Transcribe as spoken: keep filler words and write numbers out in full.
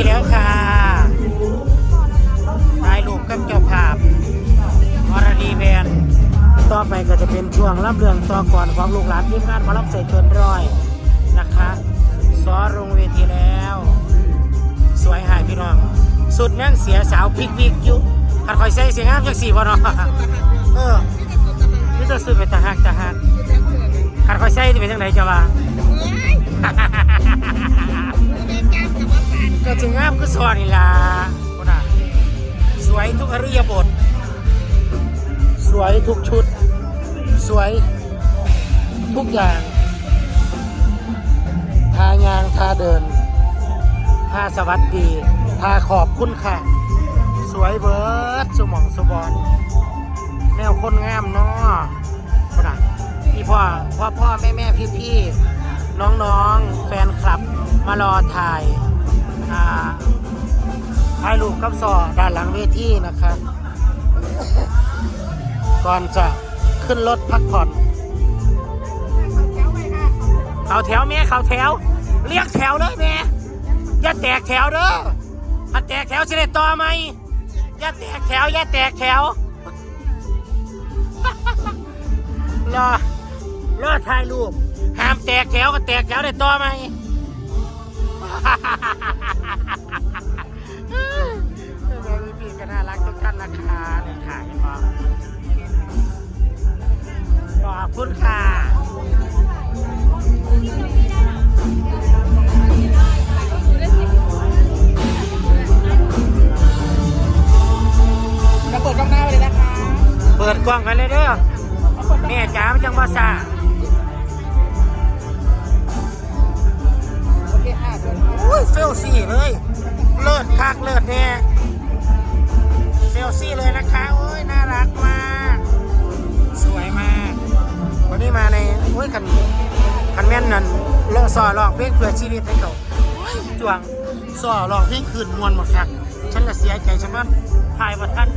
แล้วค่ะ ถ่ายรูปกับเจ้าภาพ อรดีแบนด์ ต่อไปก็จะเป็นช่วงลำเรื่องต่อกลอนของลูกหลานทีมงานหมอลำใจเกินร้อยนะคะ สอลงเวทีแล้ว สวยหายพี่น้อง สุดยังเสียสาวพริกๆอยู่ คันข่อยใส่เสียงามจังสี่บ่เนาะ เออ นี่จะสุดเป็นตาฮักตาฮัก คันข่อยใส่จะเป็นจังได๋จะว่า ก็จะงามคือสอนี่ล่ะ พุ้นน่ะ สวยทุกอิริยาบถ สวยทุกชุด สวยทุกอย่าง ท่ายาง ท่าเดิน ท่าสวัสดี ท่าขอบคุณค่ะ สวยเบิดสุหม่องสุบอน แนวคนงามเนาะ พุ้นน่ะ พี่พ่อ พ่อพ่อแม่แม่พี่พี่น้องน้องๆ แฟนคลับ มารอถ่าย อ่า ถ่ายรูปกับสอด้านหลังเวทีนะครับ ก่อนจะขึ้นรถพักผ่อน เขาแถวแม่ เขาแถว เรียกแถวเลยแม่ อย่าแตกแถวเด้อ ถ้าแตกแถวสิได้ต่อไหม อย่าแตกแถว อย่าแตกแถว รอ รอถ่ายรูป ห้ามแตกแถว ก็แตกแถวได้ต่อไหม แม่พี่ๆก็น่ารักทุกท่านนะคะ เนี่ยค่ะ เห็นปะ ขอบคุณค่ะ จะเปิดกล้องหน้าไปเลยนะคะ เปิดกล้องไปเลยเด้อ แม่จ๋ามันจังบ่ซ่า โอเคค่ะ เชิญค่ะ อุ้ย เซลซี่เลย เลิศคักเลิศแน่ เซลซี่เลยนะคะ โอ้ย น่ารักมาก สวยมาก วันนี้มาใน โอ้ย คัน คันแม่นนั่น เลาะซอร้องเพลงเพื่อชีวิตให้เขา โอ้ย จวง ซอร้องเพลงคืนม่วนหมดคัก ฉันละเสียใจ ฉันว่าถ่ายบ่ทัน